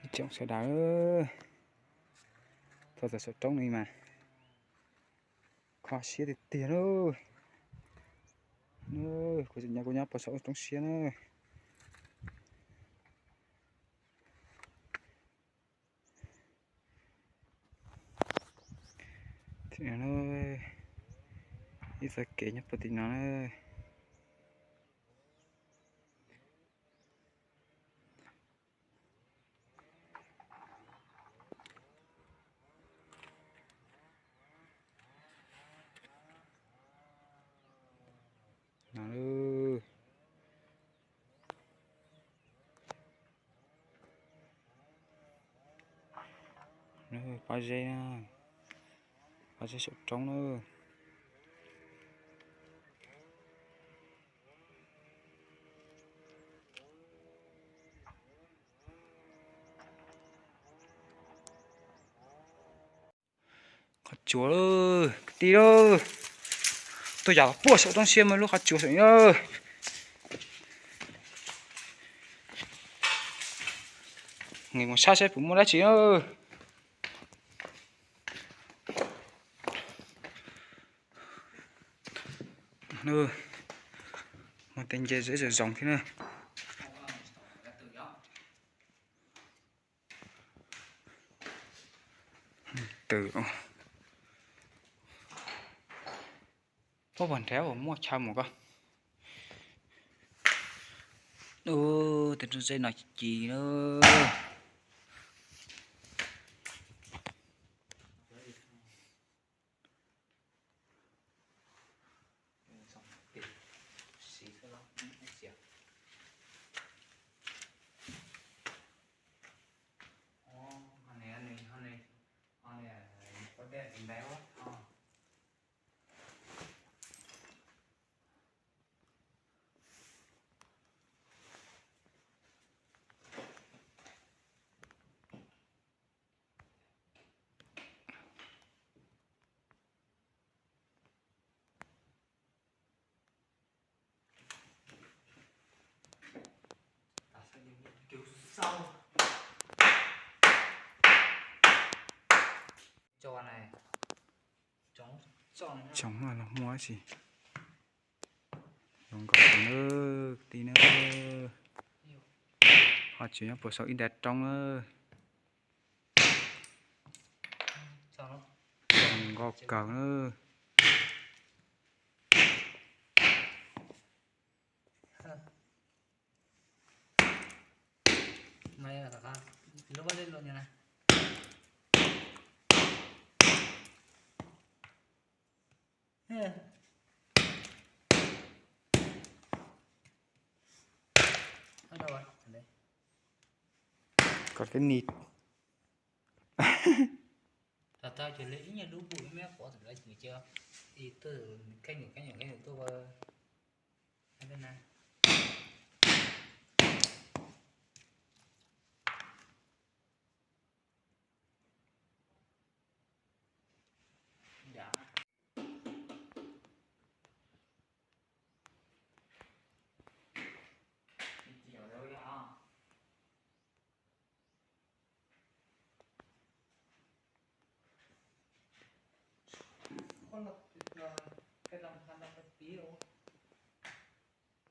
Tsoom sawv daws, txog txog saum roob no mas kho siab tiag tiag na. Kuv nyob, kuv nyob puag saum roob siab na. Ib txoj kev nyob puag tim no na. No, pob zeb, pob zeb saum roob na. Qhov tsua lawm kwv tij lauj. Tuaj yam puag saum roob siab mas lub qhov tsua saum no. Nqis mus saib saib puas muaj dab tsi na. Muaj tej nce zeb zoo zoo thiab na. Twm, puab puag nrad uas muaj chaw mus ko. Ub, tej rooj zeb no ci ci na. Tsoom no los muaj dab tsi? Zoo nkauj kawg na, kwv tij na. Ho tseem nyob puag saum ib nrab roob na. Zoo nkauj kawg na. Kom tej nis. Tau tau ces li ib nyuag lub pum ib me qhuav txawm lawv ces cia ib tug kheej nyuam kheej nyuam kheej nyuam tuaj ua na.